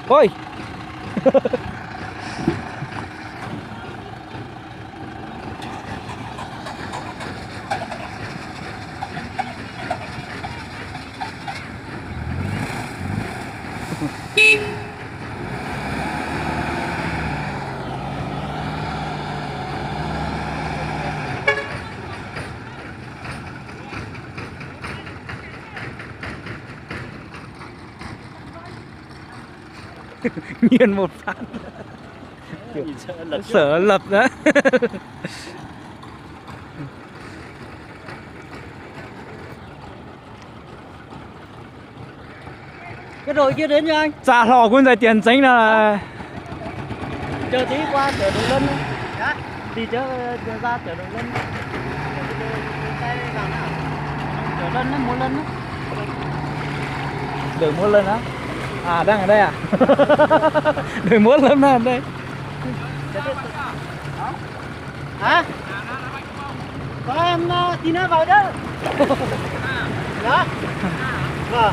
Ôi. Nghiêng một phát. Kiểu, sở lập đó. Cái đồi kia đến cho anh. Tsa hlo kuv ntxais tias ntxeev no. Chờ tí qua chở đồ lân. Hả? Đi chở, ra chở đồ lân. Chở lân á, mua lân á. Đừng mua lân á. À, đang ở đây à? Đừng mua lân á, đây. Hả? Có em, ờ, tí nữa vào đó. Đó. Vâng.